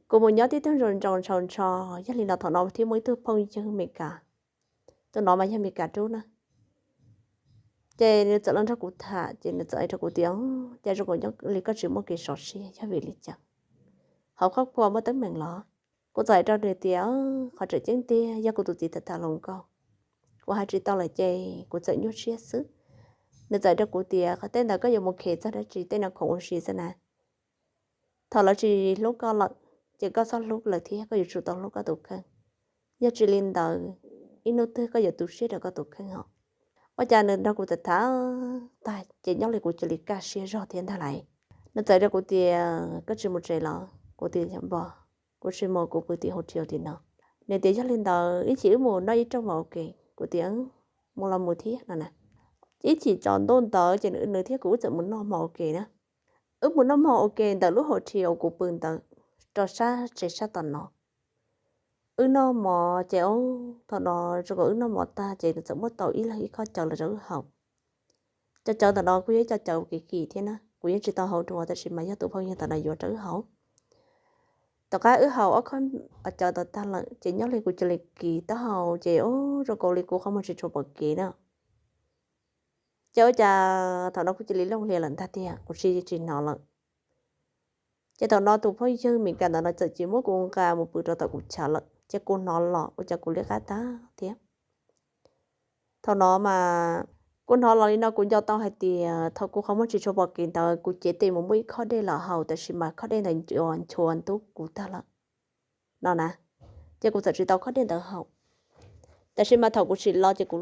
Kuv mus nyob tib tug ntsau ntsau ntsho ntsho, yog li no thaum no thiaj muaj ib tug phooj ywg Meskas, tus no mas yog Meskas rub na. Ces nws txawm los nrog kuv tham ces nws txawm hais rau kuv tias, Cas zoo nkaus li koj tsis muaj kev sov siab, yog vim li cas? Hauv qhov pua muaj teeb meem los? Kuv txawm hais rau nws tias, Qhov tseem ceeb tiag yog kuv tus txiv tham tham hluas nkauj, kuv hais tsis tau lawm ces kuv txawm nyuaj siab xwb. Nws txawm hais rau kuv tias, Qhov tej ntawd koj yuav mus khev txog dab tsi, tej no khoom ua si xwb na. Thaum lawv tsis hlub koj lawm ces koj txhob hlub lawv thiab, koj yuav tsum tau hlub koj tus kheej. Yog tsis li ntawd, ib hnub twg koj yuav tu siab rau koj tus kheej hos. Ua cas nws nrog kuv tham tham tag ces nyob li kuv cia li kaj siab zog thiab ntag lauj. Nws txawm hais rau kuv tias, Koj tsis mus tsev los? Kuv tias, Npog, kuv tsis mus, kuv pw tim hauv tsev tim no. Nws tias, Yog li ntawd ib chim wb mus noj ib rooj mov ua ke. Kuv tias, Mus los mus thiab no na. Ib chim tsaus ntuj ntawd ces nws thiab kuv wb txawm mus noj mov ua ke na. Wb mus noj mov ua ke ntawm lub hauv tsev uas kuv pw ntawd, rau sab tsev sab tom no. Wb noj mov ces thaum no zoo nkaus wb noj mov tag ces nws txawm muab tau ib leeg ib khob cawv los rau wb haus. Cov cawv ntawm no kuj yog ib co cawv kim kim thiab na, kuv yeej tsis tau haus dua tab sis mas yog tus phooj ywg ntawm no yuav rau wb haus. Tom qab wb haus ob khob cawv ntawd tag lawm ces nyob li kuv cia li kis taub hau ces zoo nkaus li kuv qhov muag tsis tshua pom kev na. Ces ua cas thaum no kuv cia li looj hlias lawm ntag tiag, kuv tsis tsis hnov lawm. Ces thaum no tus phooj ywg Meskas ntawm no txawm cia li muab kuv nqa mus pw rau tom kuv chav lawm ces kuv hnov los ua cas kuv liab qab tag thiab. Thaum no mas kuv hnov los li no kuv nco tau hais tias thaum kuv qhov muag tsis tshua pom kev ntawd kuv cev tes mus muab ib khob dej los haus tab sis mas khob dej ntawd nchuav ntub kuv tag lawm no na. Ces kuv txawm tsis tau khob dej ntawd haus. Tab sis mas thaum kuv tsim los ces kuv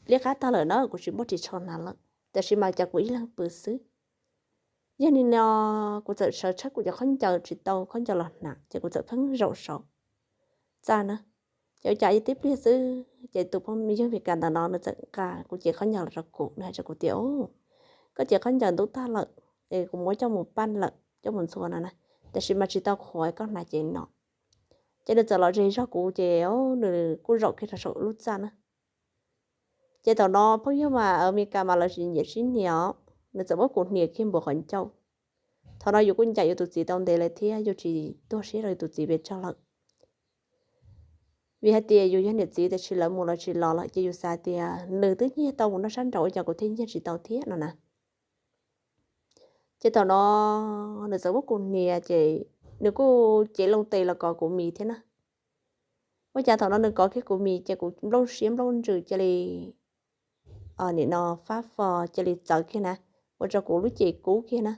liab qab tag lawm na, kuv tsis muaj ris tsho hnav lawm tab sis mas cas kuv ib leeg pw xwb. Yog li no kuv txawm sawv tshawb kuv cov khaub ncaws tsis tau khaub ncaws los hnav ces kuv txawm pheej zaum saud txaj na. Ces ua cas ib tib pliag xwb ces tus phooj ywg Meskas ntawm no nws txawm nqa kuv cev khaub ncaws los rau kuv, nws hais rau kuv tias, Koj cev khaub ncaws ntub tag lawm es kuv muab coj mus paj lawm coj mus ntxhua no na, tab sis mas tsis tau qhuav, koj hnav cev no. Ces nws txawm los ze zog kuv ces nws kuj zaum kiag rau saum lub txaj na. Ces thaum no phooj ywg mas Meskas mas lawv tsis nyiam sib hnia, nws txawm muab kuv hnia kiag npuav qhov ncauj. Thaum no yus kuj ncaim yus tus txiv tau ntev lawm thiab yus tsis tuag siab rau yus tus txiv pes tsawg lawm. Vim hais tias yus yog niam txiv tab sis lawv mus lawv tsis los lawm ces yus xav tias nws twb nyiag tau mus noj sab nraud ua cas kuv thiaj nyiag tsis tau thiab no na. Ces thaum no nws txawm muab kuv hnia ces nws kuj cev loo tes los kov kuv mis thiab na. Ua cas thaum no nws kov kiag kuv mis ces kuv nplooj siab nplooj ntsws cia li, nim no fab fo cia li txawv kiag na, ua rau kuv lub cev kub kiag na.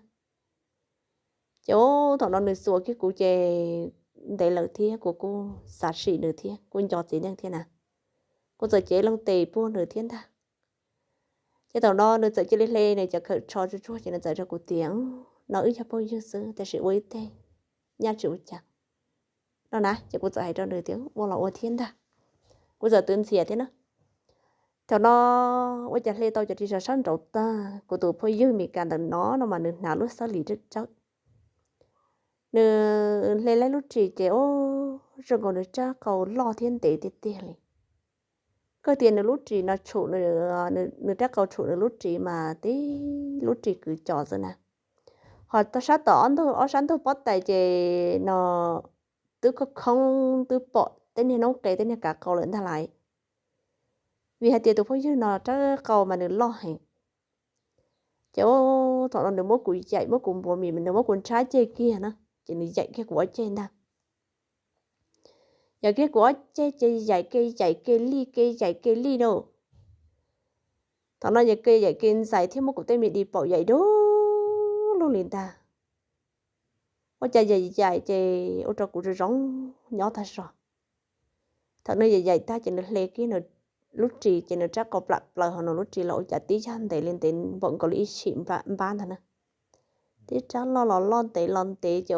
Ces thaum no nws xuas kiag kuv ces ntev lawm thiab kuv kuj xav sim nws thiab kuj nco txiv neej thiab na. Kuv txawm cev loo tes puag nws thiab ntag. Ces thaum no nws txawm cia li hle nws cov khawm tsho tsuag tsuag ces nws txawm rau kuv tias, No wb yog phooj ywg xwb tab sis ua ib teg, nyaj tsis ua cas no na. Ces kuv txawm hais rau nws tias, Ua los ua thiab ntag. Kuv txawm twv ntxhias thiab na. Thaum no ua cas hle tau cov ris tsho sab nraud tag, kuv tus phooj ywg Meskas ntawm no no mas nws hnav lub xab lis tsawb tsawb. Nws hle laib lub ris ces zoo nkaus nws rab qau loj thiab ntev tiag tiag li. Koj tias nws lub ris no tshum, nws rab qau tshum nws lub ris mas tib lub ris kwv cov xwb na. Ho sab tom ob sab ntug pob tais ces no twb khoob khoob twb pom tej niag noob qes tej niag kav qau lawm ntag lauj. Vim hais tias tus phooj ywg no rab qau mas nws loj heev. Ces thaum no nws muab kuv yaim, muab kuv npuav mis, nws muab kuv ntshab ceg kiag na, ces nws yaim kiag kuv ob ceg ntag. Yaim kiag kuv ob ceg ces yaim ke yaim ke lij ke yaim ke lij na. Thaum no yaim ke yaim ke ntxais thiab muab kuv tej me di paum yaim du lug li ntag. Ua cas yaim yaim ces ua rau kuv zoo zoo nyob tag zog. Thaum nws yaim yaim tag ces nws hle kiag nws lub ris ces nws rab qau plam plaws hauv nws lub ris los ua cas tib yag ntev li ntev npaum nkaus li ib tshim npab ntag na. Tib rab loj los loj ntev los ntev ces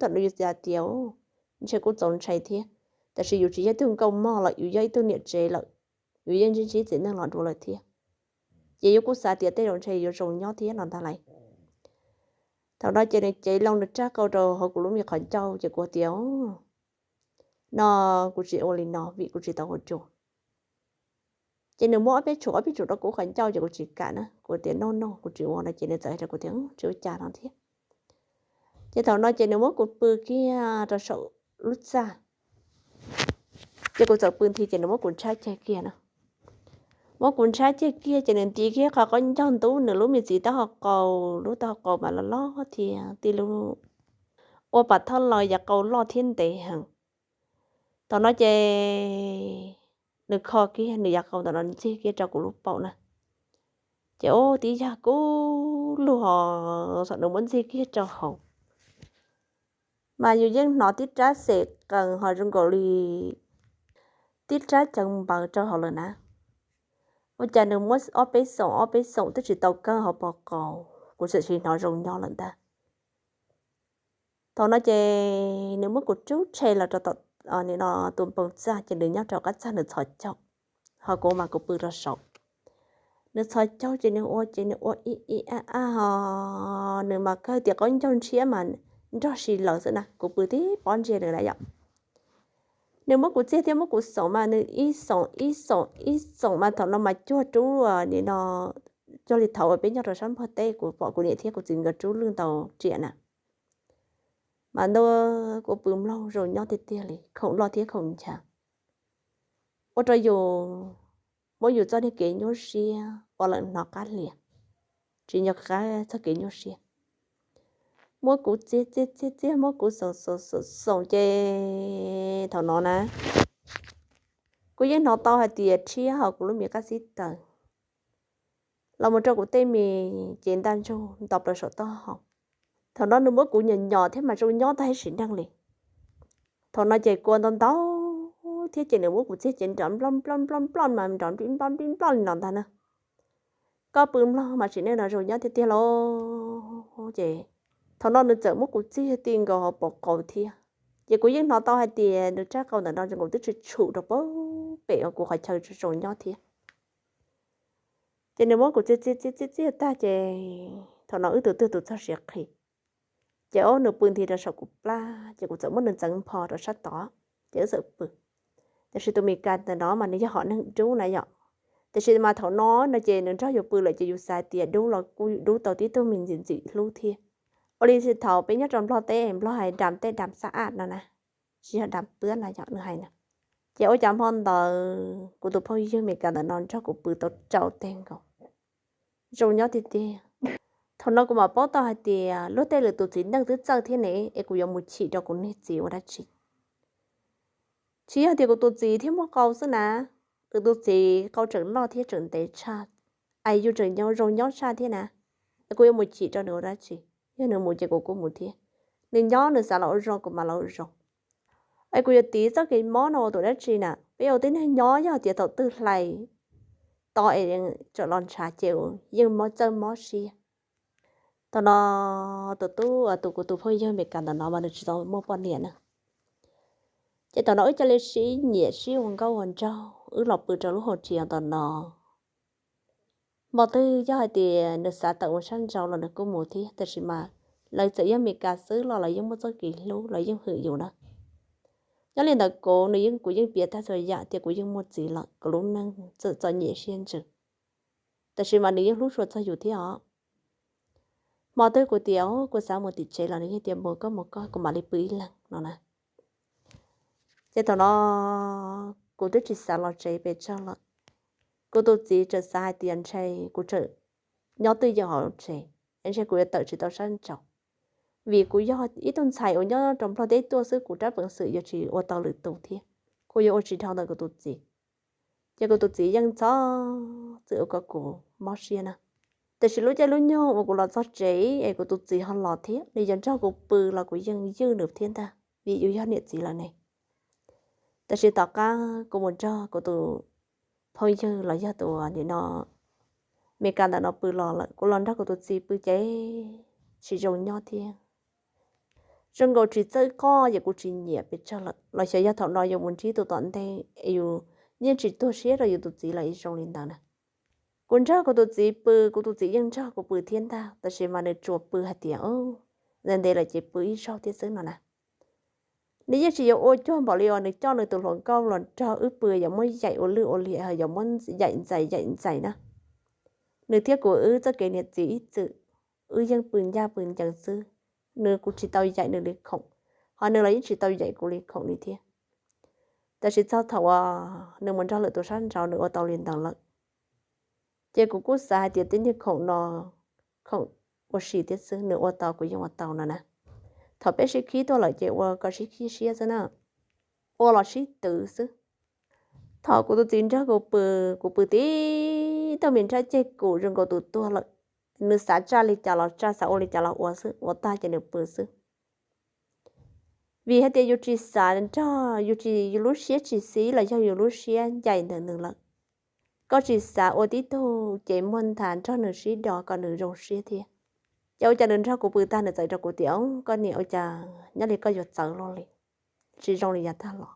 thaum no yus xav tias ntshe kuj txaus ntshai thiab, tab sis yus tsis yog ib tug nkauj mog lawm, yus yog ib tug niam tsev lawm, yus yeej ntsib ntsib txiv neej los dua lawm thiab. Ces yus kuj xav tias tej zaum ntshe yuav zoo nyob thiab no ntag lauj. Thaum no ces nws cev loo nws rab qau rau hauv kuv lub me qhov ncauj ces kuv tias, No kuv tsis ua li no vim kuv tsis tau ua dua. Ces nws muab ob peb tshum ob peb tshum rau kuv qhov ncauj ces kuv tsis kam na, kuv tias, No no, kuv tsis ua no. Ces nws txawm hais rau kuv tias, Tsis ua cas no thiab. Ces thaum no ces nws muab kuv pw kiag rau saum lub txaj, ces kuv txawm pw nthi ces nws muab kuv ntshab ceg kiag na. Muab kuv ntshab ceg kiag ces nws nti kiag qhov qaub ncaug ntub nws lub me txiv taub hau qau, lub taub hau qau mas loj loj thiab tij lub ua pas thoj laus yav qau loj thiab ntev heev. Thaum no ces nws kho kiag nws yav qau ntawm no ntxig kiag rau kuv lub paum na. Ces ua tib yag kub lug hos nws muab ntxig kiag rau hauv, mas yus yeej hnov tib rab xem qees ho zoo nkaus li tib rab cawv npaws rau hauv lawm na. Ua cas nws muab ob peb xoom ob peb xoom twb tsis tau kawg hauv paus qau, kuv txawm sis hnov zoo nyob lawm ntag. Thaum no ces nws muab kuv rub rhe los rau tom tus npoo txaj ces nws nyob rau qab txaj nws txhos caug, ho kuv mas kuv pw rau saum. Nws txhos caug ces nws ua ces nws ua ib ib ab ab ho nws mas kawg tias qaub ncaug ntshiab mas nrog si lawm xwb na, kuv pw tib pob ntseg nws na yom. Nws muab kuv txiag thiab muab kuv xoom mas nws ib xoom ib xoom ib xoom mas thaum no mas cuag rub nim no cuag li thaum uas peb nyob rau sab Nplog teb kuv pom kuv niam thiab kuv txiv nkawd rub lwj ntau riam na. Mas ntuj, kuv pw mloog zoo nyob tiag tiag li, khoom loj thiab khoom nchav, ua rau yus muab yus txoj niag kev nyuaj siab ua lawm hnov qab hlias, tsis nco qab txoj kev nyuaj siab. Muab kuv txiag txiag txiag txiag muab kuv xoom xoom xoom xoom ces thaum no na, kuv yeej hnov tau hais tias rhiab hauv kuv lub me qab xib taws los mus rau kuv tej me cev ntaj ntsug nto plaws saum taub hau. Thaum no nws muab kuv nyom nyom thiab mas zoo nyob tag ib sim neej li. Thaum no ces kua ntau ntau thiab ces nws muab kuv txiag ces nrov nploj nploj nploj nploj mas nrov nplij nploj nplij nploj li no ntag na. Koj pw mloog mas sim neej no zoo nyob tiag tiag lauj. Ces thaum no nws txawm muab kuv txiag ti nkaus hauv paus qau thiab, ces kuv yeej hnov tau hais tias nws rab qau ntawm no zoo nkaus twb tshwm tshum rau pem uas kuv qhov chaw zoo nyob thiab. Ces nws muab kuv txiag txiag txiag txiag tag ces thaum no wb tus twg tus txog siav qhi. Ces ob nws pw nthi rau saum kuv plab ces kuv txawm muab nws ntxeev npho rau sab tod, ces wb txawm pw. Tiam sis tus Mes Kas ntawm no mas nws yog hom neeg dub na yom. Tiam sis mas thaum no no ces nws nrog yus pw lawm ces yus xav tias dub los kuj dub tau tib tug me ntxim ntxim hlub thiab. Ua li thaum peb nyob rau Nplog teb, Nplog hais dam tej dam xab aj no na, tsis yog dam pwab no yom nws hais na. Ces ua cas hmo ntawd kuv tus phooj ywg Mes Kas ntawm no nrog kuv pw tau rau teg nkaus, zoo nyob tiag tiag. Thaum no kuv mam paub tau hais tias luag tej lwm tus txiv neej twb txawj thiab ne, es kuv yuav mus chim rau kuv niag txiv ua dab tsi? Tsis yog tias kuv tus txiv thiab muaj qau xwb na, lwm tus txiv qau tseem loj thiab tseem ntev tshaj, es yus tseem zoo nyob tshaj thiab na, es kuv yuav mus chim rau nws ua dab tsi? Yog nws mus ces kuv kuj mus thiab. Nws nyob nws xav los ua zoo kuv mam los ua zoo. Es kuv yuav tiv txoj kev mob no ua tus dab tsi na? Peb ua tib neeg nyob yog tias thaum twg hlais to es tseem los ntshav ces yeej mob txawj mob siab. Thaum no tus tub tus kuv tus phooj ywg Mes Kas ntawm no mas nws tsis tau muaj poj niam na. Ces thaum no wb cia li sib nyiam sib ua nkauj ua nraug wb los pw rau lub hauv tsev ntawm no. Hmo twg yog hais tias nws xav tawm mus sab nraud los nws kuj mus thiab, tab sis mas lawv txawm yog Mes Kas xwb los lawv yeej muaj txoj kev hlub los yeej hwm yus na. Nyob li ntawd kuv nws yeej kuv yeej piav tag txhua yam tias kuv yeej muaj txiv lawm, kuv lub neej txom nyem siab ntsws, tab sis mas nws yeej hlub tshua txog yus thiab os. Hmo twg kuv tias kuv xav mus tim tsev los nws yeej tias mus koj mus koj, kuv mam li pw ib leeg no na. Ces thaum no kuv twb tsis xav los tsev pes tsawg lawm. Kuv tus txiv tseem xav hais tias ntshe kuv tseem nyob twj ywm hauv tsev, ntshe kuv yuav tawm tsis tau sab nraud, vim kuv yog ib tug ntxhais uas nyob rau Nplog teb tuaj xwb, kuv rab peev xwm yuav tsis ua tau lwm tus thiab, kuv yuav ua tsis dhau ntawm kuv tus txiv. Ces kuv tus txiv yeej txhob txwm ua kom kuv mob siab na. Tab sis lub caij lub nyoog uas kuv los txog tsev es kuv tus txiv ho los thiab, nws yuav nrog kuv pw los kuv yeej ywj nws thiab ntag, vim yus yog niam txiv lawm ne. Tab sis tom qab kuv mus nrog kuv tus phooj ywg los yog tus nim no Mes Kas ntawm no pw los lawm, kuv los nrog kuv tus txiv pw ces tsis zoo nyob thiab. Zoo nkaus tsis txawj qoj ces kuv tsis nyiam pes tsawg lawm, los xyov yog thaum no yus mus ntsib tus tom ntej es yus yeej tsis tuag siab rau yus tus txiv los zoo li ntawd na. Kuv nrog kuv tus txiv pw, kuv tus txiv yeej nrog kuv pw thiab ntag, tab sis mas nws tsuas pw hais tias ntev ntev lawm ces pw ib zaug thiab xwb no na. Nws yeej tsis yuav ua cuag npaum li uas nws coj nws tus hluas nkauj los nrog wb pw yuav muab yaim ua lwj ua liam, yuav muab yaim ntxais yaim ntxais na. Nws thiab kuv wb txoj kev niam txiv ib txwm, wb yeej pw ncaj pw ncees xwb. nws kuv tsis tau yaim nws li khoom, ho nws los yeej tsis tau yaim kuv li khoom li thiab. Tab sis txog thaum uas nws mus nrog lwm tus sab nraud nws ua tau li ntawd lawm, ces kuv kuj xav hais tias tej niag khoom no khoom ua si thiab xwb, nws ua tau kuv yeej ua tau no na. Thaum peb sib khib tuaj lawm ces ua kom sib khib siab xwb na, ua los sib twv xwb. Thaum kuv tus txiv nrog kuv pw, kuv pw tib tug me nrab ceg kum zoo nkaus tus tuag lawm. Nws xav tsa li cas los tsa, xav ua li cas los ua xwb, ua tag ces nws pw xwb. Vim hais tias yus tsis xav nrog, yus tsis, yus lub siab tsis xib los yog yus lub siab ncaim ntawm nws lawm. Koj tsis xav ua tib tug ces muag nthav nrog nws sib do kom nws zoo siab thiab. Ces ua cas nws nrog kuv pw tag nws txawm rau kuv tias, Koj niam, ua cas nyob li koj yuav txawv luaj li, tsis zoo li yav tag los?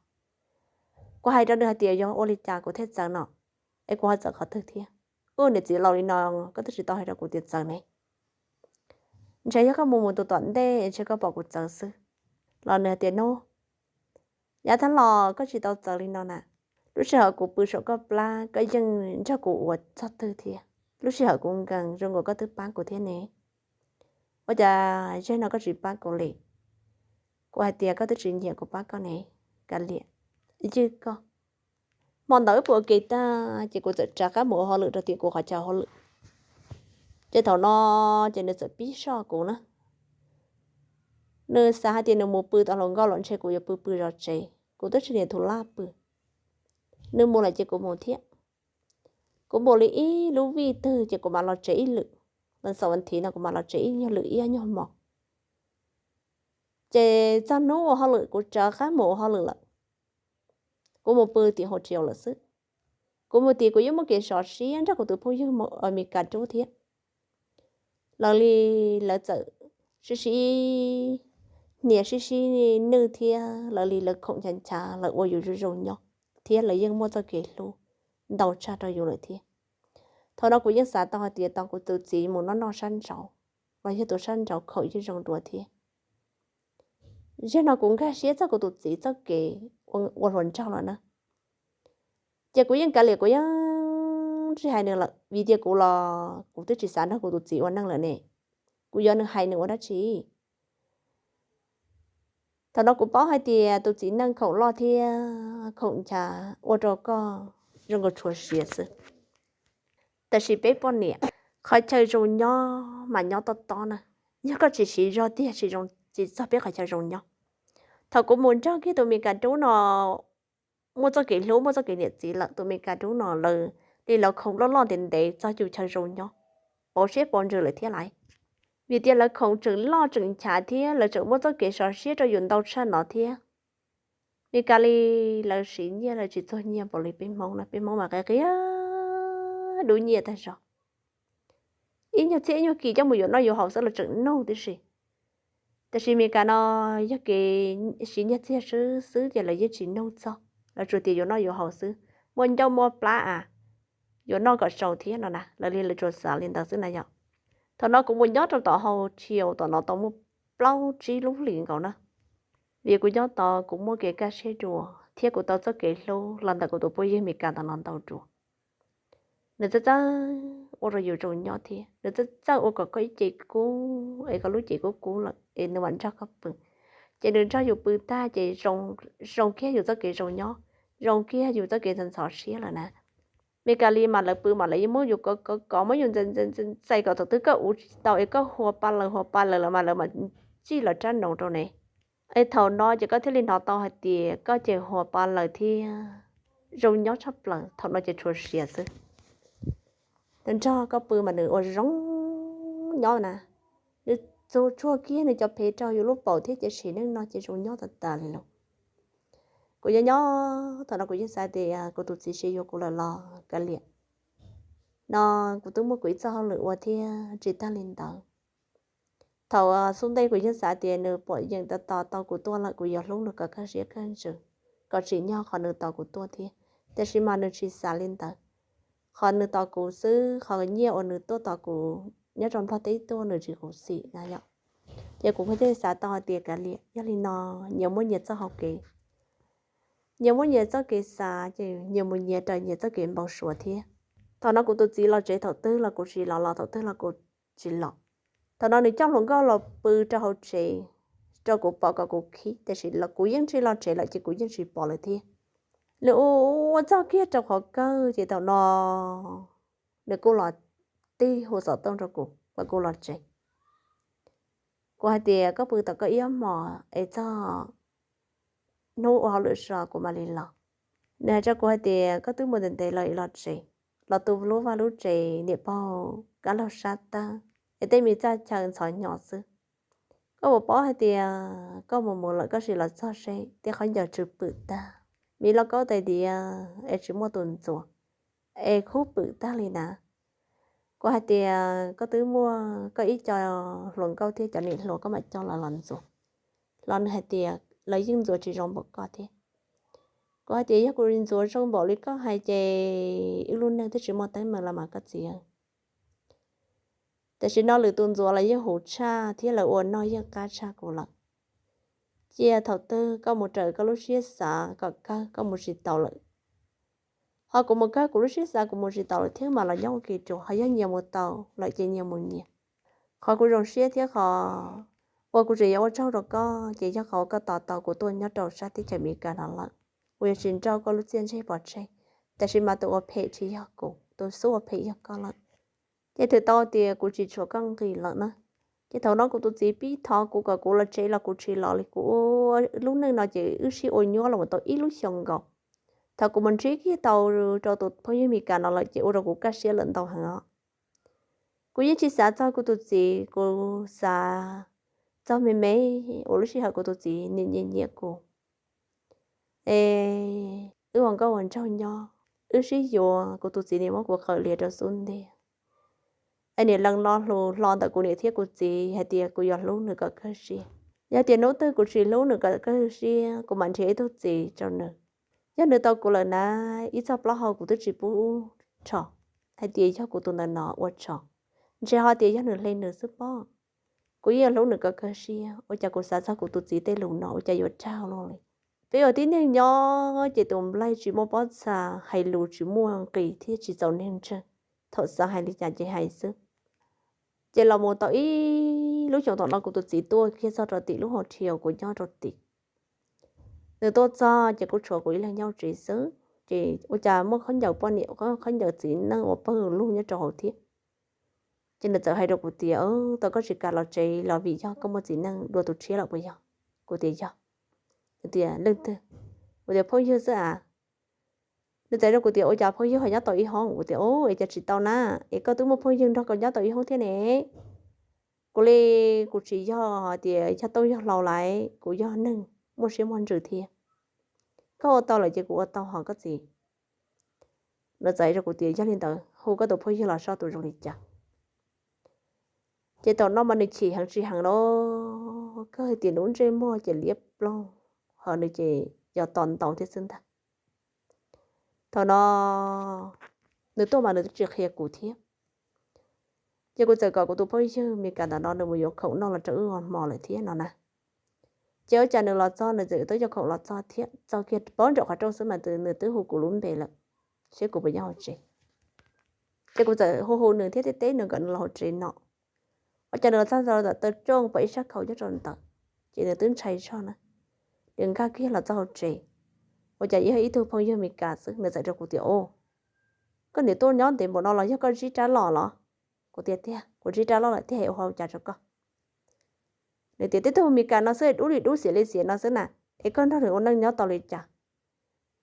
Kuv hais rau nws hais tias, Yog ua li cas kuv thiaj txawv no? Es kuv ho txawv qhov twg thiab? Wb niam txiv laus li no koj twb tsis tau hais rau kuv tias txawv ne. Ntshe yog koj mus mus tus tom ntej ntshe koj pom kuv txawv xwb. Los nws hais tias, No, yav tag los koj tsis tau txawv li no na. Lub sij hawm kuv pw saum koj plab koj yeej nrog kuv ua txog twg thiab. Lub sij hawm kuv nkees zoo nkaus koj twb pab kuv thiab ne. Ua cas zaum no koj tsis pab kuv li? Kuv hais tias, Koj twb tsis nyiam kuv pab koj ne, kav liam, ywj koj. Hmo ntawd wb pw ua ke tag ces kuv txawm rov qab mus ua hauj lwm rau tim kuv qhov chaw hauj lwm. Ces thaum no ces nws txawm pib soj kuv na. Nws xav hais tias nws mus pw tau hluas nkauj los ntshe kuv yuav pw pw zov tsev, kuv twb tsis niam tus laj pw. Nws mus lawm ces kuv mus thiab. Kuv mus li ib lub vij twg ces kuv mam los tsev ib lwm. Vas xaum vas thiv no kuv mam los tsev ib nyuag lwm ib nyuag hmo. Ces txog hnub ua hauj lwm kuv rov qab mus ua hauj lwm lawm. Kuv mus pw tim hauv tsev lawm xwb. Kuv mus tim kuv yeej muaj kev sov siab nrog kuv tus phooj ywg Amelikas rub thiab. Lawv li, lawv txawm sib sib hnia sib sib nwj thiab lawv li lawv khoom nchav nchav lawv ua yus zoo zoo nyob thiab lawv yeej muaj txoj kev hlub ntau tshaj rau yus lawm thiab. Thaum no kuv yeej xav tau hais tias tau kuv tus txiv mus noj noj sab nraud los yog tus sab nraud khoom yeej zoo dua thiab. Zaum no kuv nkag siab txog kuv tus txiv txoj kev ua hluas nraug lawm na. Ces kuv yeej kav liam, kuv yeej tsis hais nws lawm vim tias kuv los kuv twb tsis xav nrog kuv tus txiv ua neej lawm ne. Kuv yuav nws hais nws ua dab tsi? Thaum no kuv paub hais tias tus txiv neej khoom loj thiab khoom nchav ua rau koj zoo nkaus tshuav siav xwb. Tab sis peb poj niam, qhov chaw zoo nyob mas nyob tob tob na. Yog koj tsis siv zog tiag tsis zoo tsis txog peb qhov chaw zoo nyob. Thaum kuv mus nrog kiag tus Mes Kas Dub no muaj txoj kev hlub muaj txoj kev niam txiv lawm, tus Mes Kas Dub no lawv li lawv khoom loj loj ntev ntev txog yus chaw zoo nyob, pauv siab pauv ntsws lawm thiab laiv. Vim tias lawv khoom tseem loj tseem nchav thiab lawv tseem muaj txoj kev sov siab rau yus ntau tshaj no thiab. Mes Kas li lawv siv nyiaj lawv tsis txuag nyiaj npaum li peb Hmoob no, peb Hmoob mas qia qia dub nyiaj tag zog. Ib nyuag txhiab ib nyuag kis coj mus yuav noj yuav haus xwb lawv tseem nug tib si. Tab sis Mes Kas no yog kev siv nyiaj txiag xwb xwb ces lawv yeej tsis nug txog, lawv tsuas tias yuav noj yuav haus xwb, muaj ncauj muaj plab a, yuav noj kom sau thiab no na, lawv li lawv tsuas xav li ntawd xwb na yom. Thaum no kuv mus nyob rau tom hau thiau tom no tau muaj plaub tsib lub hlis nkaus na. Vim kuv nyob tod kuv muaj kev kaj siab dua thiab kuv tau txoj kev hlub los ntawm kuv tus phooj ywg Mes Kas ntawm no ntau dua. Nws txawj txawj ua rau yus zoo nyob thiab nws txawj txawj ua kom koj ib ce kub es koj lub cev kub kub lawm es nws mam nrog koj pw. Ces nws nrog yus pw tag ces zoo kiag yus txoj kev zoo nyob, zoo kiag yus txoj kev ntxhov ntxhov siab lawm na. Mes Kas li mas lawv pw mas lawv yeej muab yus kov kov kov muab yus ntxais ntxais kom thaum twg koj ua tsis tau es koj hua pa lawv hua pa lawv lawm mas lawv mam tsij lawv rab nus rau ne. Es thaum no ces koj thiaj li hnov tau hais tias koj ces hua pa lawv thiab zoo nyob tshaj plaws, thaum no ces tshuav siav xwb. Nws nrog koj pw mas nws ua zoo nyob na, nws txuag tsuag kiag nws cov phev rau yus lub paum thiab ces sim neej no ces zoo nyob tas tas li lauj. Kuv nyob nyob thaum no kuv yeej xav tias kuv tus txiv siv yuav kuv lawm los kav liam, no kuv twb muaj kuv ib txoj hauj lwm ua thiab tsis tag li ntawd. Thaum xub ntej kuv yeej xav tias nws pom yeem tos tos tau kuv tuaj lawm kuv yuav hlub nws kom kaj siab kaj ntsws, kom tsim nyog qhov nws tos kuv tuaj thiab. Tiam sis mas nws tsis xav li ntawd. Qhov nws tos kuv xwb, qhov nyiaj uas nws tuaj tos kuv nyob rau Nplog teb tuaj nws tsis khuv xim na yom. Ces kuv thiaj xav tau hais tias kav liam, yog li no nyias muaj nyias txoj hau kev, nyias muaj nyias txoj kev xav ces nyias mus nyias raws nyias txoj kev npau suav thiab. Thaum no kuv tus txiv los tsev thaum twg los kuv tsis los, los thaum twg los kuv tsis los. Thaum no nws coj hluas nkauj los pw rau hauv tsev rau kuv pom kom kuv khib, tiam sis kuv yeej tsis los tsev lawm ces kuv yeej tsis pom lawm thiab. Nws ua txog kiag rau qhov kawg ces thaum no nws kuj los tib hu xov tooj rau kuv kom kuv los tsev. Kuv hais tias koj pw tom koj ib ob hmos es txog hnub ua hauj lwm so kuv mam li los. Nws hais rau kuv hais tias koj twb mus ntev ntev los es los tsev, los tu lub vaj lub tsev niam paug kab laug sab tawb es tej me txaj chaw ntxhov hnyo xwb. Koj puas paub hais tias koj mus mus lawm koj sim los txog seb tej khaub ncaws tsw pwm tag, me lauj kaub tais diav es tsis muaj tus ntxuav, es khub pwm tag li na. Kuv hais tias koj twb muaj koj ib co hluas nkauj thiab cov niam hluas koj mam coj los los ntxuav. Los nws hais tias lawv yeej ntxuav tsis zoo npaum koj thiab. Kuv hais tias yog kuv ntxuav zoo npaum li koj hais ces wb lub neej twb tsis muaj teeb meem los mas koj txiv. Tam sim no lwm tus ntxuav los yeej huv tshaj thiab lawv ua noj yeej qab tshaj kuv lawm. Cia thaum twg koj mus raws koj lub siab xav kom kawg koj mus tsis taus lawm, ho kuv mus kawg kuv lub siab xav kuv mus tsis taus lawm thiab mas los nyob ua ke rau, ho yog nyias mus tau lawm ces nyias mus nyias. Qhov kuv zoo siab thiab qhov uas kuv tseem yuav ua tsaug rau koj ces yog qhov uas koj tos tau kuv tuaj nyob rau sab teb chaws Amelikas no lawm, kuv yuav tsis nrauj koj lub txiaj ntsig pov tseg. Tab sis mas tus ua phem tsis yog kuv, tus xub ua phem yog koj lawm. Ces twb tau tias kuv tsis tshuav koj nqis lawm na. Ces thaum no kuv tus txiv pib thov kuv kom kuv los tsev los kuv tsis los li, kuv ua lub neej no ces wb sib ua nyuaj los mus tau ib lub xyoo nkaus. Thaum kuv mus ntsib kiag tau rau tus phooj ywg Amelikas no lawm ces ua rau kuv kaj siab lawm ntau heev os. Kuv yeej tsis xav txog kuv tus txiv, kuv xav txog me me uas lub sij hawm kuv tus txiv nws nyiam nyiam kuv, es wb ua nkauj ua nraug nyob, wb sib yuav, kuv tus txiv nws muab kuv qawm lias rau xub ntiag, es nws lees lo lus hlo ntawm kuv niam thiab kuv txiv hais tias kuv yuav hlub nws kom kawg siab. Yog tias hnub twg kuv tsis hlub nws kom kawg siab kuv mam nrhiav ib tug txiv rau nws. Yog nws tau kuv lawm na, ib txoj plaub hau kuv twb tsis pub rho hais tias yog kuv tus ntawm no ua rho, ntshe ho tias yog nws hle nws xwb pob. Kuv yeej yuav hlub nws kom kawg siab, ua cas kuv xav txog kuv tus txiv tej lus no ua cas yuav raug luaj li. Peb ua tib neeg nyob ces tus nplaig tsis muaj pob txha, hais lus tsis muaj nqis thiab tsis txaus neeg ntseeg. Thaum xav hais li cas ces hais xwb. Ces los mus tau ib lub xyoo thaum no kuv tus txiv tuaj kiag txog rau tim lub hau thiaus kuv nyob rau tim. Nws tuaj txog ces kuv tshuav kuv ib leeg nyob tsev xwb, ces ua cas muaj khaub ncaws poj niam, khaub ncaws txiv neej uas pawg lug nyob rau hauv thiab. Ces nws txawm hais rau kuv tias, tau koj tsis kam los tsev los vim yog koj muaj txiv neej dua tus tshiab lawm puas yog? Kuv tias yog. Nws tias leej twg? Kuv tias phooj ywg xwb as. Nws txawm rau kuv tias ua cas phooj ywg ho nyob tau ib hoob? Kuv tias es cas tsis tau na, es koj twb muaj phooj ywg nrog koj nyob tau ib hoob thiab ne. Kuv li, kuv tsis yog hais tias yog tooj yog hlau lawm, kuv yog neeg muaj siab muaj ntsws thiab. Koj ua tau lawm ces kuv ua tau hos koj txiv. Nws txawm hais rau kuv tias yog li ntawd hu koj tus phooj ywg los soj tus zoo li cas. Ces thaum no mas nws chim heev tsis heev los kawg tias lub ntsej muag ces liab ploog, ho nws ces yog tos ntaus thiab xwb ntag. Thaum no nws tuaj mas nws twb tsis qhia kuv thiab. Ces kuv txawm kom kuv tus phooj ywg Meskas ntawm no nws mus yuav khoom noj los rau wb ua hmo lawm thiab no na. Ces ua cas nws los txog nws txawm twb yuav khoom los txog thiab, txog kiag pab nraum qhov rooj xwb mas nws twb hu kuv lub npe lawm, seb kuv puas nyob hauv tsev. Ces kuv txawm hu hu nws thiab teb teb nws kom nws los hauv tsev no. Ua cas nws los txog taw rooj pom ib sab khau nyob rau ntawd, ces nws twb ntshai zog na. Nws nkag kiag los txog hauv tsev, ua cas yog ib tug phooj ywg Meskas xwb. Nws txawm rau kuv tias, o, koj niam tuaj nyob ntev npaum no los yog koj zib rab loj los? Kuv tias tiag, kuv zib rab loj lawm thiaj ua hauj cas rau koj. Nws tias tib tug Meskas no xwb dub li dub xiav li xiav no xwb na, es koj nrog nws ua neej nyob tau li cas?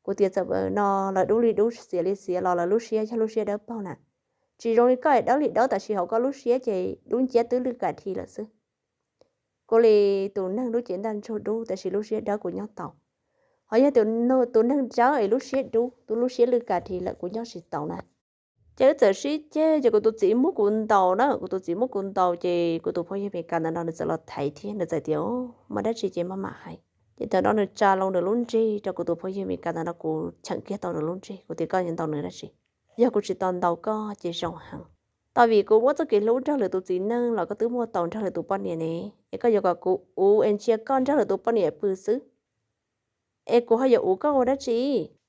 Kuv tias txawm no lawv dub li dub xiav li xiav los lawv lub siab yog lub siab dawb paug na. Tsis zoo li koj es dawb li dawb, tab sis hauv koj lub siab ces dub nciab twb lwj kas dhi lawm xwb. Kuv li tus neeg lub cev ntaj ntsug dub tab sis lub siab dawb kuv nyob tau. Ho yog tus neeg dawb es lub siab dub, tus lub siab lwj kas dhi lawm kuv nyob tsis tau na. Ces wb txawm sib ceg ces kuv tus txiv muab kuv ntaus na, kuv tus txiv muab kuv ntaus ces kuv tus phooj ywg Meskas ntawm no nws txawm los thaiv thiab nws txawm tias, muaj dab tsi ces maj mam hais. Ces thaum no nws tsa loo nws lub nrig rau kuv tus phooj ywg Meskas ntawm no, kuv cheem kiag tau nws lub nrig, kuv tias koj yuav ntaus nws dab tsi? Yog kuv tsis tau ntaus koj ces zoo heev. Tau vim kuv muaj txoj kev hlub nrog lwm tus txiv neej los koj twb muaj tau nrog lwm tus poj niam ne, es koj yuav kom kuv uv es ntsia koj nrog lwm tus poj niam pw xwb. Es kuv ho yuav uv koj ua dab tsi?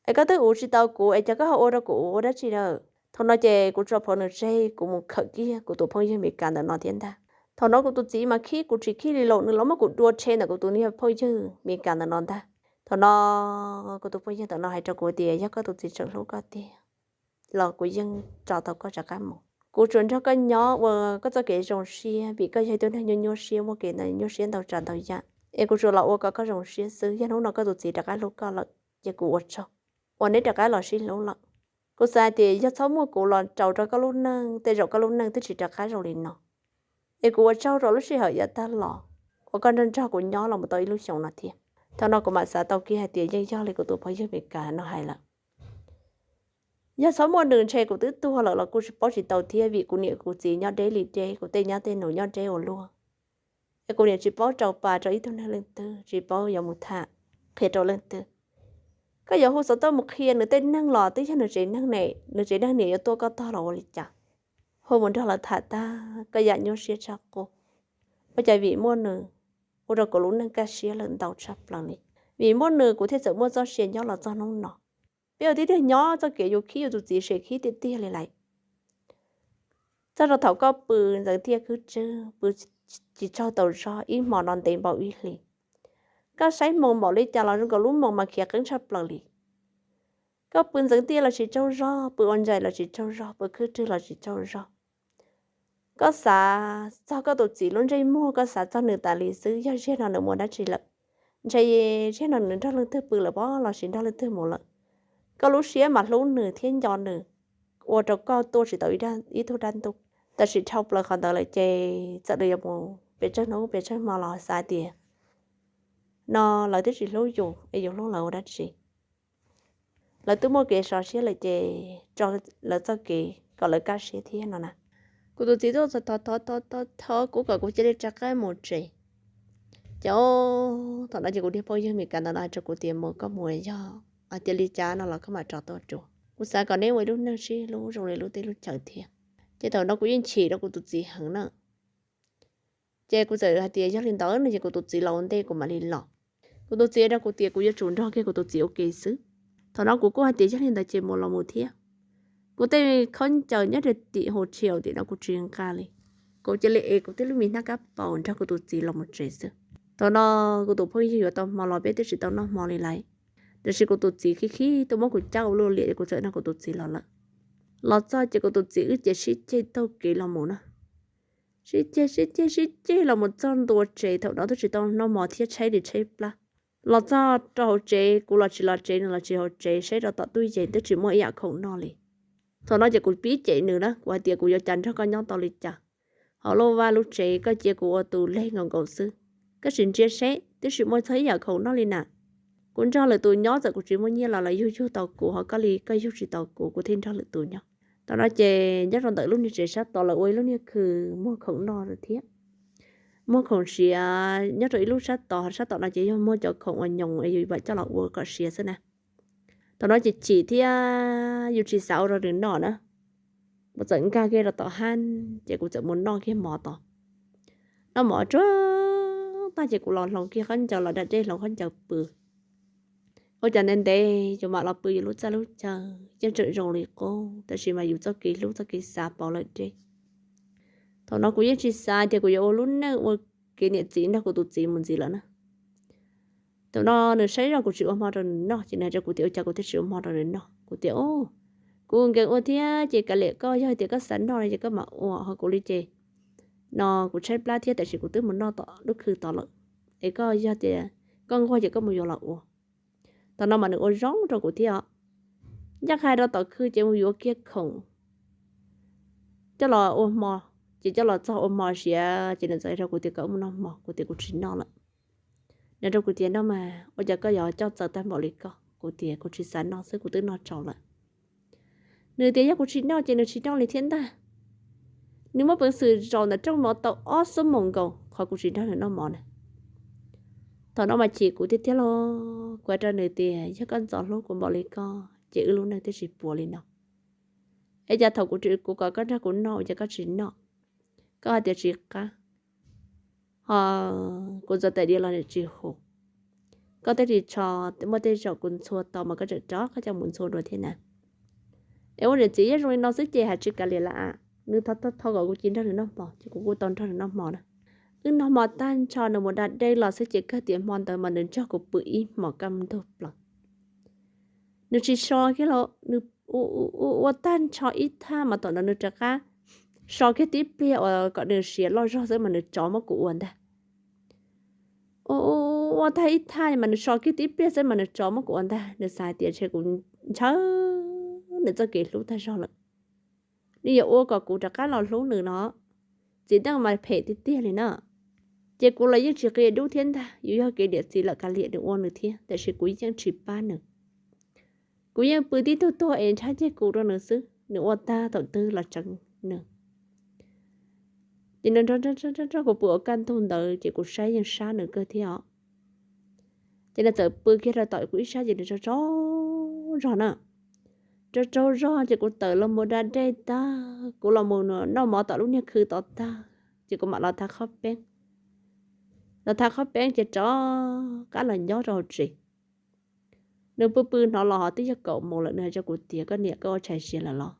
Es koj twb uv tsis tau kuv es cas koj ho ua rau kuv uv ua dab tsi lawm? Thaum no ces kuv tso plhuav nws tseg, kuv mus khawm kiag kuv tus phooj ywg Meskas ntawm no thiab ntag. Thaum no kuv tus txiv mas khib kuv tsis khib li los nws los muab kuv dua tshe ntawm kuv tus niag phooj ywg Mes Kas ntawm no ntag. Thaum no kuv tus phooj ywg ntawm no hais rau kuv tias yog koj tus txiv tseem hlub koj tiag los kuv yeej tso tau koj rov qab mus. Kuv tsuas nrog koj nyob ua koj txoj kev zoo siab vim koj yog ib tug neeg nyuaj nyuaj siab muaj kev ntawd nyuaj siab ntau tsav ntau yam, es kuv tsuas los ua kom koj zoo siab xwb. Yog hnub no koj tus txiv rov qab hlub koj lawm ces kuv ua tsaug uas neb rov qab los sib hlub lawm. Kuv xav hais tias yog txhob muaj kuv los rau rau koj lub neej tej zaum koj lub neej twb tsis rov qab zoo li no. Es kuv ua tsaug rau lub sij hawm yav tag los uas koj nrog nrog kuv nyob los mus tau ib lub xyoos no thiab. Thaum no kuv mam xav tau kiag hais tias yeej yog li kuv tus phooj ywg Mes Kas no hais lawm. Yog txhob muaj nws ntshe kuv twb tuag lawm los kuj tsis paub tsis tau thiab vim kuv niam kuv txiv nyob deb li deb, kuv tej nyab tej nus nyob deb ua luaj. Es kuv niam tsis paub rau pa rau ib tug neeg leej twg, tsis paub yuav mus tham qhia rau leej twg. Koj yuav hu xov tooj mus qhia nws tej neeg los twb yog nws tsev neeg ne, nws tsev neeg niam yuav tuaj koj tog los ua li cas. Hu mus nrog lawv tham tag koj yam nyuaj siab tshaj qub. Ua cas vim muaj nws ua rau kuv lub neej kaj siab lawm ntau tshaj plaws li. Vim muaj nws kuv thiaj txawm muaj txoj sia nyob los txog hnub no. Peb ua tib tiag nyob txoj kev yus khib yus tus txiv sem khib tiag tiag li lawm. Txog rau thaum koj pw ntxeev tiaj khwb tswb pw tsis tsaug tau zog ib hmo no ntev npaum ib hlis. Koj saib hmoo npaum li cas los zoo nkaus lub hmoo mas khiav qeeb tshaj plaws li. Koj pw ntxeev tiaj los tsis tsaug zog, pw ua ntsais los tsis tsaug zog, pw khwb rwg los tsis tsaug zog. Koj xav txog koj tus txiv lub ntsej muag, koj xav txog nws tas li xwb, yog ziag no nws mus dab tsi lawm, ntshe ziag no nws nrog leej twg pw lawm pob lossis nrog leej twg mus lawm. Koj lub siab mas hlub nws thiab nco nws, ua rau koj tuaj tsis tau ib tug dab ntub. Tab sis dhau plaws qhov ntawd lawm ces txawm nws yuav mus pes tsawg hnub pes tsawg hmo los xav tias no lawv twb tsis hlub yus es yus hlub lawv ua dab tsi. Lawv twb muaj kev sov siab lawm ces tso lawv txoj kev kom lawv kaj siab thiab no na. Kuv tus txiv tuaj thov thov thov thov kuv kom kuv cia li rov qab mus tsev. Ces thaum no ces kuv niag phooj ywg Mes Kas ntawd no hais rau kuv tias mus koj mus yog hais tias li cas no los koj mam rov tuaj dua. Kuv xav kom neb ua ib lub neej sib hlub zoo li lub teb lub chaw thiab. Ces thaum no kuv yeej chim rau kuv tus txiv heev na. Ces kuv txawm hais tias yog li ntawd no ces kuv tus txiv los ua ntej kuv mam li los. Kuv tus txiv rau kuv tias kuv yuav tsum nrog kiag kuv tus txiv ua ke xwb. Thaum no kuv kuj hais tias yog li ntawd ces mus los mus thiab. Kuv tej khaub ncaws nyob rau tim hauv tshis tim no kuv tsis nqa li. Kuv cia li ev kuv tej lub me hnab kab paus nrog kuv tus txiv los mus tsev xwb. Thaum no kuv tus phooj ywg yuav tau hmo los peb twb tsis tau noj hmo li lawm. Tab sis kuv tus txiv khib khib tuaj muab kuv cab ua luaj liam es kuv txawm nrog kuv tus txiv los lawm. Los txog ces kuv tus txiv wb ces sib ceg taug kev los mus na. Sib ceg sib ceg sib ceg los mus txog ntua tsev, thaum no twb tsis tau noj hmo thiab tshaib li tshaib plab. Los txog rau hauv tsev, kuv los tsis los tsev, nws los tsis hauv tsev, saib rau tom tub yees twb tsis muaj ib yam khoom noj li. Thaum no ces kuv pib cem nws na, kuv hais tias kuv yuav cas nrog koj nyob tau li cas. Hauv lub vaj lub tsev koj cia kuv ua tus leg nkaus nkaus xwb. Koj sim ntsia seb, twb tsis muaj txog ib yam khoom noj li na. Kuv nrog lwm tus nyob txawm kuv tsis muaj nyiaj los lawv yug yug tau kuv, ho koj li koj yug tsis tau kuv, kuv thiaj nrog lwm tus nyob. Thaum no ces nyob rau ntawm lub niag tsev sab tod lawv ua ib lub niag khw muag khoom noj thiab muag khoom siav nyob rau ib lub sab tod, sab tom no ces yog muag cov khoom uas nyoos es yus mam coj los ua kom siav xwb na. Thaum no ces chim thiab yus tsis xav ua rau nws noj na. Kuv txawm nkag kiag rau tom hab ces kuv txawm mus noj kiag mov tod. Noj mov tsuag tag ces kuv los hloov kiag khaub ncaws los da dej hloov khaub ncaws pw. Ua cas ntev ntev yus mam los pw yus lub txaj lub chaw yeej tseem zoo li qub, tab sis mas yus txoj kev hlub txoj kev xav pauv lawm deb. Thaum no kuv yeej tsis xav tias kuv yuav ua lub neej ua kev niam txiv nrog kuv tus txiv mus ntxiv lawm na. Thaum no nws saib zoj kuv tsis ua hmo rau nws noj ces nws hais rau kuv tias ua cas kuv thiaj tsis ua hmo rau nws noj. Kuv tias o, kuv nkees ua thiab ces kav liam koj, yog tias koj xav noj no ces koj mam ua, ho kuv li ces no kuv tshaib plab thiab tab sis kuv twb mus noj tom lub khw tod lawm, es koj yog tias koj nquag ces koj mus yuav los ua. Thaum no mas nws ua zoo rau kuv thiab os. Ncaj qha rau tom khw ces mus yuav kiag khoom coj los ua hmo, ces coj los txog ua hmo siav ces nws txawm hais rau kuv tias kom wb mus noj hmo, kuv tias kuv tsis noj lawm. Nws rau kuv tias no mas ua cas koj yuav coj txawv tag npaum li koj, kuv tias kuv tsis xav noj xwb kuv twb noj tsaus lawm. Nws tias yog kuv tsis noj ces nws tsis noj li thiab ntag. Nws muaj peev xwm zaum ntawm rooj mov tau ob xuab moos nkaus qhov kuv tsis nrog nws noj mov na. Thaum no mas chim kuv tiag tiag los kuv hais rau nws tias yog koj ntxov hlub kuv npaum li koj ces wb lub neej thiaj tsis puas li no. Es cas thaum kuv, kuv kom koj nrog kuv noj ua cas koj tsis noj, koj hais tias tsis qab, ho kuv ntxuav tais diav los nws tsis hu, koj twb ris tsho, muaj tej zaum kuv ntxhua tau mas koj tseem rov qab coj mus ntxhua dua thiab na. Es ua niam txiv yeej zoo li no xwb ces hais tsis kav liam lawm a. Nws thov thov kom kuv cia nrog nws noj hmo ces kuv kuj tau nrog nws noj hmo na. Wb noj hmo tag nrho nws mus da dej los xwb ces kawg tias hmo ntawd mas nws nrog kuv pw ib hmos kaj ntug plaws. Nws tsis so kiag los nws ua tag nrho ib thaj mas tom no nws rov qab so kiag tib pliag uas kom nws siav loj zog xwb mas nws tsov muab kuv ua ntag. Ua tag ib thaj mas nws so kiag tib pliag xwb mas nws tsov muab kuv ua ntag. Nws xav hais tias ntshe kuv ntshaw nws txoj kev hlub tag zog lawm, nws yuav ua kom kuv rov qab los hlub nws no. Txiv neej mas phem tiag tiag li na. Ces kuv los yeej tsis qia dub thiab ntag, yus yog kev niam txiv lawm kav liam nws ua nws thiab, tiam sis kuv yeej tsis pab nws. Kuv yeej pw tib tug tuag es nrhab ceg kuv rau nws xwb, nws ua tag thaum twg los tseev nws. Ces nws nrog kuv pw ua kaj ntug ntawd ces kuv saib yeej sab nws kawg thiab os. Ces nws txawm pw kiag rau tom kuv ib sab ces nws tsaug tsaug zog na. Tsaug tsaug zog ces kuv tawm los mus da dej tag, kuv los mus noj mov tom lub niag khw tod tag ces kuv mam los thav qhob peeb. Los thav qhob peeb ces rov qab los nyob rau hauv tsev. Nws pw pw hnov los ho twb yog kaum moos lawm, nws hais rau kuv tias, koj niam, koj ua tshais siav lawm los?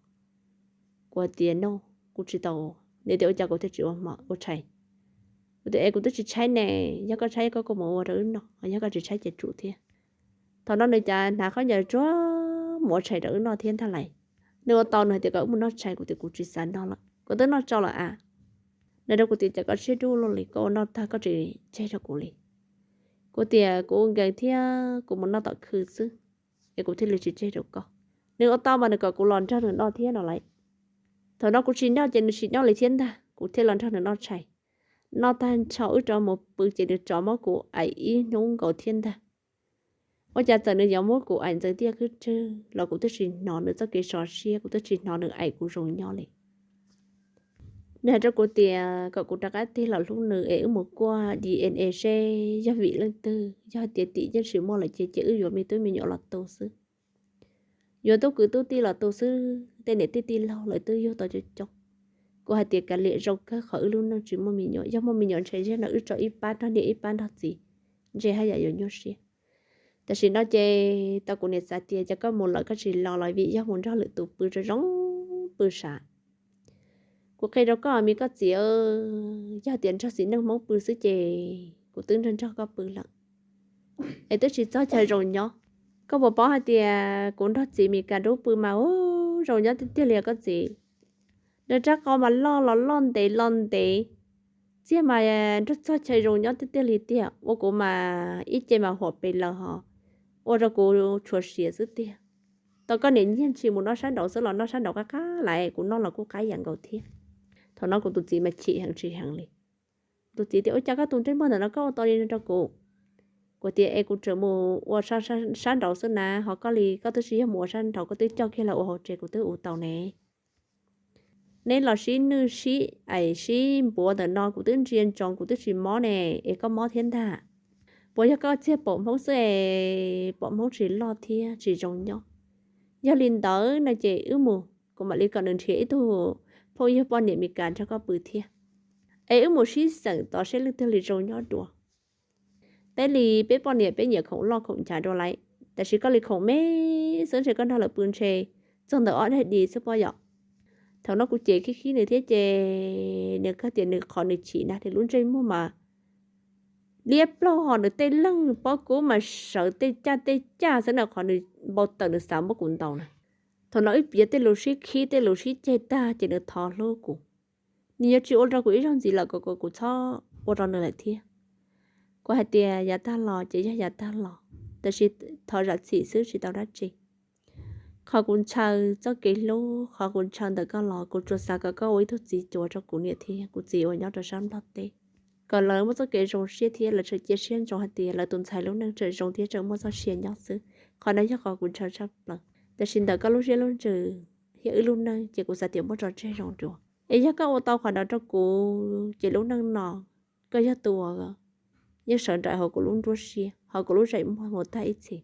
Kuv hais tias no, kuv tsis tau. Nws tias ua cas kuv thiaj tsis ua tshais? Kuv tias es kuv twb tsis tshaib ne, yog koj tshaib koj kuj mus ua rau wb noj, yog koj tsis tshaib ces tsum thiab. Thaum no nws cas hnav khaub ncaws tsuag mus ua tshais rau wb noj thiab ntag lauj. Nws ua tau nws hais tias kom wb mus noj tshais, kuv tias kuv tsis xav noj lawm, kuv twb noj tsau lawm a. Nws rau kuv tias cas koj siab dub luaj li, koj ua noj tag koj tsis tseg rau kuv li. Kuv tias kuv nkees thiab kuv mus noj tom khw xwb es kuv thiaj li tsis tseg rau koj. Nws ua tau mas nws kom kuv los nrog nws noj thiab no lauj. Thaum no kuv tsis noj ces nws tsis noj li thiab ntag, kuv thiaj los nrog nws noj tshais. Noj tag nrho wb rov mus pw ces nws rov muab kuv aim ib hnub nkaus thiab ntag. Ua cas txawm nws yuav muab kuv aim ntxeev tiaj khwb rwg los kuv twb tsis hnov nws txoj kev sov siab, kuv twb tsis hnov nws aim kuv zoo nyob li. Nws hais rau kuv tias kom kuv rov qab tig los hlub nws es wb mus kuaj D N A seb yog vim leej twg, yog hais tias tim yeej tsis muaj lawm ces ces wb yuav me tub me nyuam los tu xwb. Yuav tub kwv tub tij los tu xwb, tej niam tij tij laug lawv twb yug tau coob coob. Kuv hais tias kav liam, zoo kawg qhov wb lub neej tsis muaj me nyuam, yog muaj me nyuam ntshe zaum no wb tso ib pab nrog niam ib pab nrog txiv, ntshe haj yam yuav nyuaj siab. Tam sim no ces tau kuv niam xav tias cas koj mus lawm koj tsis los los vim yog mus nrog lwm tus pw zoo zoo pw sav. Kuv qhia rau koj me koj txiv, yog tias nrog txiv neej Hmoob pw xwb ces kuv twb nrog nrog koj pw lawm es twb tsis txog chaw zoo nyob. Koj puas paub hais tias kuv nrog txiv Mes Kas dub pw mas ua zoo nyob tiag tiag li os koj txiv. Nws rab qau mas loj los loj ntev los ntev, txiag mas nrog txog chaw zoo nyob tiag tiag li tiag. Ua kuv mas ib ce mas huam pes lawm hos, ua rau kuv tshuav siav xwb tiag. Tau koj niam nyiag ntshis mus noj sab nraud xwb los noj sab nraud qab qab lawm, kuv noj los kuj qab yam nkaus thiab. Thaum no kuv tus txiv mas chim heev tsis heev li. Tus txiv tias ua cas koj tus ntsej muag ntawm no koj ua tau li no rau kuv? Kuv tias es kuv tseem mus ua sab nraud xwb na, ho koj li koj twb tsis yog mus ua sab nraud, koj twb coj kiag los ua hauv tsev kuv twb ua tau ne. Neb los sib nwj sib aim sib npuav ntawm no kuv twb ntsia ntsoov kuv twb tsis mob ne, es koj mob thiab ntag. Puas yog koj txiag pom Hmoob xwb es pom Hmoob tsis loj thiab tsis zoo nyob? Yog li ntawd no ces wb mus, kuv mam li kom nws nrhiav ib tug phooj ywg poj niam Mes Kas nrog koj pw thiab. Es wb mus sib xeem tod seb leej twg li zoo nyob dua. Peb li peb poj niam peb nyiam khoom loj khoom nchav dua lawm, tab sis koj li khoom me xwb ntshe koj nrog lawv pw ntshe txog ntawm ob daim di xwb pob yom. Thaum no kuv cem khib khib nws thiab ces nws kawg tias nws qhov nws chim na, nws lub ntsej muag mas liab plaug hos nws tej leeg pob kub mas sawv tej caj tej caj xwb na, qhov nws npau taws nws xav muab kuv ntaus na. Thaum no wb piav tej lus sib khib tej lus sib ceg tag ces nws thov hlub kuv. Nws yuav tsis ua rau kuv ib zaug ntxiv lawm, kom kuv txhob ua rau nws lawm thiab. Kuv hais tias yav tag los ces yog yav tag los, tab sis thov zam txim xwb tsis tau dab tsi. Qhov kuv ntshaw txoj kev hlub, qhov kuv ntshaw ntawm koj los kuv tsuas xav kom koj ua ib tug txiv cuav rau kuv niam thiab kuv txiv uas nyob rau sab Nplog teb, kom lawv muaj txoj kev zoo siab thiab lawv tseem cia siab ntsoov hais tias lawv tus ntxhais lub neej tseem zoo thiab tseem muaj txoj sia nyob xwb. Qhov no yog qhov kuv ntshaw tshaj plaws. Tab sis ntawm koj lub siab lub ntsws thiab wb lub neej ces kuv xav tias muab tso tseg zoo dua. Es yog koj ua tau qhov no rau kuv ces lub neej no koj yog tus uas yeej sawv nraim hauv kuv lub nruab siab, hauv kuv lub zeem muag mus tag ib txhis.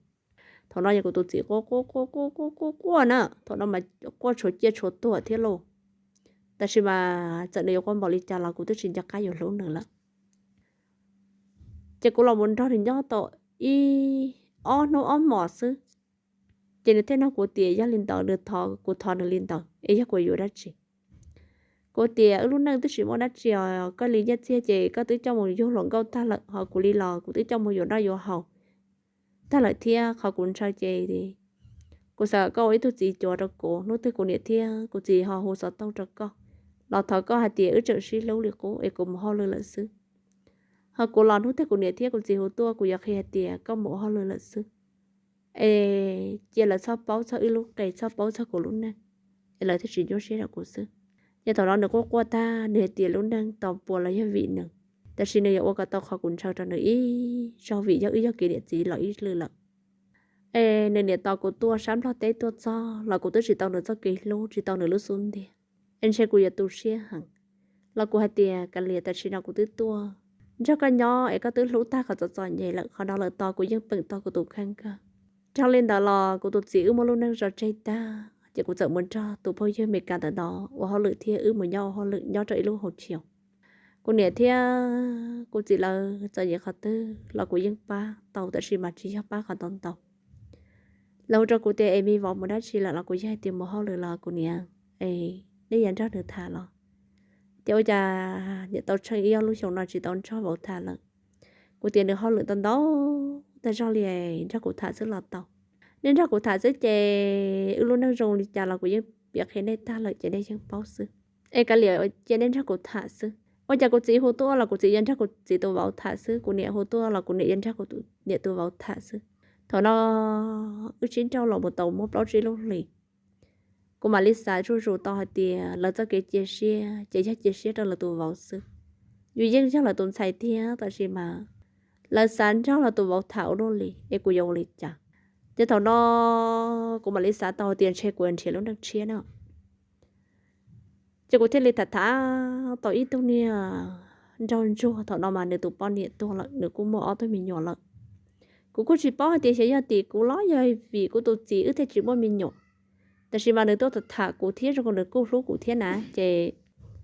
Thaum no yog kuv tus txiv quaj quaj quaj quaj quaj quaj na, thaum no mas quaj tshuav ciaj tshuav tuag thiab lauj. Tab sis mas txawm nws yuav quaj npaum li cas los kuv twb tsis nco qab yuav hlub nws lawm. Ces kuv los mus nrog nws nyob tau ib ob hnub ob hmos xwb, ces nws thiaj nug kuv tias yog li ntawd nws thov, kuv thov nws li ntawd es yog kuv yuav dab tsi. Kuv tias wb lub neej twb tsis muaj dab tsi os, koj li nyiaj txiag ces koj twb coj mus yug hluas nkauj tag lawm, ho kuv li los kuv twb coj mus yuav noj yuav haus tag lawm thiab. Qhov kuv ntshaw ces kuv xav kom koj ua ib tug txiv cuav rau kuv, hnub twg kuv niam thiab kuv txiv ho hu xov tooj rau koj los thov koj hais tias wb tseem sib hlub li qub es kuv mus hauj lwm lawm xwb. Ho kuv los hnub twg kuv niam thiab kuv txiv hu tuaj kuv yuav qhia hais tias koj mus ua hauj lwm lawm xwb. Es cia lawv txhob paub txog wb lub qe, txhob paub txog kuv lub neej, es lawv thiaj tsis nyuaj siab rau kuv xwb. Ces thaum no nws quaj quaj tag, nws hais tias lub neej tau puas los yog vim nws, tab sis nws yuav ua kom tau qhov kuv ntshaw rau nws ib zaug vim yog wb yog kev niam txiv los ib lwm lawm. Es nws niam tos kuv tuaj sab Nplog teb tuaj txog los kuv twb tsis tau nws txoj kev hlub, tsis tau nws lub xub ntiag, es ntshe kuv yuav tu siab heev. Los kuv hais tias kav liam, tam sim no kuv twb tuaj nrog koj nyob es koj twb hlub tag qhov txom txom nyem lawm, qhov no lawm tos kuv yeej peem tau kuv tus kheej kawg. Yog li ntawd los kuv tus txiv wb muab lub neej zov tseg tag ces kuv txawm mus nrog tus phooj ywg Meskas ntawm no ua hauj lwm thiab wb mus nyob ua hauj lwm nyob rau ib lub hauv tshio. Kuv niam thiab kuv txiv lawv txom nyem qhov twg los kuv yeej pab tau, tab sis mas tsis yog pab qhov ntau ntau. Lawv hu rau kuv tias es me vauv mus dab tsi lawm los kuv yeej hais tias mus hauj lwm los kuv niam, es nej yuav nrog nws tham los? Ces ua cas niam tau tsheej ib ob lub xyoo no tsis tau nrog vauv tham lawm. Kuv tias nws hauj lwm ntau ntau tag zog li, nrog kuv tham xwb los tau. Nej nrog kuv tham xwb ces wb lub neej zoo li cas los kuv yeej piav qhia nej tag lawm ces nej yeej paub xwb. Es kav liam, cia nej nrog kuv tham xwb. Ua cas kuv txiv hu tuaj los kuv txiv yuav nrog kuv txiv tus vauv tham xwb, kuv niam hu tuaj los kuv niam yuav nrog kuv niam tus vauv tham xwb. Thaum no wb sib nrauj los mus tau muaj plaub tsib lub hlis, kuv mam li xav zuj zus tau hais tias lawv txoj kev cia siab ces yog cia siab rau lawv tus vauv xwb. Yus yeej yog lawv tus ntxhais thiab, tab sis mas lawv xav nrog lawv tus vauv tham ua luaj li es kuv yuav ua li cas? Ces thaum no kuv mam li xav tau hais tias ntshe kuv yuav nrhiav lub neej tshiab na. Ces kuv thiaj li tham tham tau ib tug niag nraug ntsuag, thaum no mas nws tus poj niam tuag lawm, nws kuj muaj ob tug me nyuam lawm. Kuv kuj tsis paub hais tias xyov yog tim kuv los yog vim kuv tus txiv wb thiaj tsis muaj me nyuam. Tab sis mas nws tuaj tham tham kuv thiab zoo nkaus nws kuj hlub kuv thiab na, ces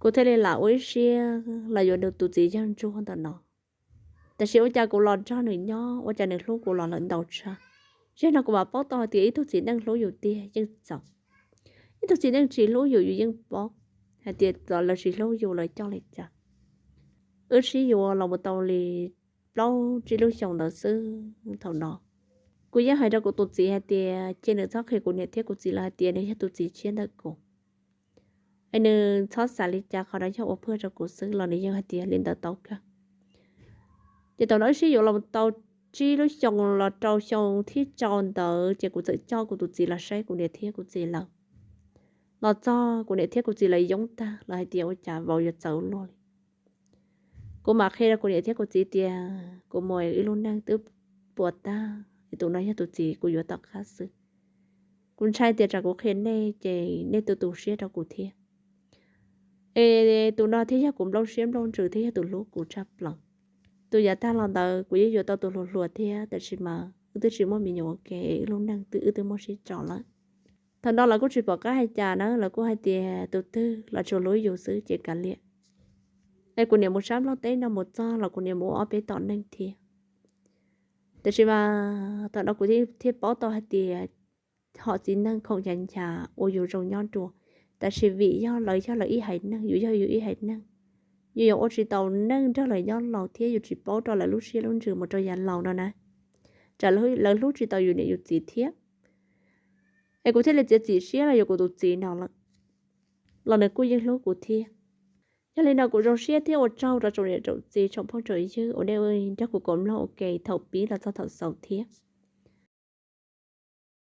kuv thiaj li lam ua ib siab los yuav nws tus txiv yawg ntsuag ntawm no. Tab sis ua cas kuv los nrog nws nyob ua cas nws hlub kuv los lawm ntau tshaj. Zaum no kuv mam paub tau hais tias ib tug txiv neej hlub yus tiag yeej txaus, ib tug txiv neej tsis hlub yus yus yeej paub hais tias lawv tsis hlub yus lawv coj li cas. Wb sib yuav los mus tau li plaub tsib lub xyoo ntawd xwb, thaum no kuv yeej hais rau kuv tus txiv hais tias cia nws txhob qhia kuv niam thiab kuv txiv lawv hais tias nws yog tus txiv tshiab ntawm kuv, es nws txhob xav li cas, qhov no yog ua phuaj rau kuv xwb los nws yeej hais tias li ntawd tau kawg. Ces thaum no wb sib yuav los tau tsib lub xyoo los rau xyoo thib rau ntawd ces kuv txawm coj kuv tus txiv los saib kuv niam thiab kuv txiv lawv. Los txog kuv niam thiab kuv txiv lawv yoob tag, lawv hais tias ua cas vauv yuav txawv luaj li. Kuv mam qhia rau kuv niam thiab kuv txiv tias kuv mus wb lub neej twb puas tag, tus no yog tus txiv kuv yuav tom qab xwb. Kuv ntshai tias tsam kuv qhia nej ces nej tu tu siab rau kuv thiab. Es tus no thiaj yog kuv nplooj siab nplooj ntsws thiab yog tus hlub kuv tshaj plaws. Tus yav tag los ntawd kuv yeej yuav tau tus hluas hluas thiab, tab sis mas wb twb tsis muaj me nyuam ua ke, wb lub neej twb wb twb muaj sib tso lawm. Thaum no lawv kuj tsis pom qab hais cas na, lawv kuj hais tias tus twg los tsuas hlub yus xwb ces kav liam. Es kuv niam mus sab Nplog teb no mus txog los kuv niam mus ua ob peb tom neej thiab. Tab sis mas thaum no kuv thiaj paub tau hais tias hom txiv neej khoom nchav nchav ua yus zoo nyob dua, tab sis vim yog lawv yog lawv ib haiv neeg, yus yog yus ib haiv neeg, yus yuav ua tsis tau neej nrog lawv nyob laus thiab yus tsis paub rau lawv lub siab lub ntsws mus rau yav laus no na, tsam lawv hlub tsis tau yus niam yus txiv thiab. Es kuv thiaj li txiav txim siab los yuav kuv tus txiv no lawm, los nws kuj yeej hlub kuv thiab. Yog li no kuv zoo siab thiab ua tsaug rau tsoom niam tsoom txiv tsoom phooj tsoom ywg uas nej nrog kuv koom mloog ua ke thaum pib los txog thaum xaus thiab.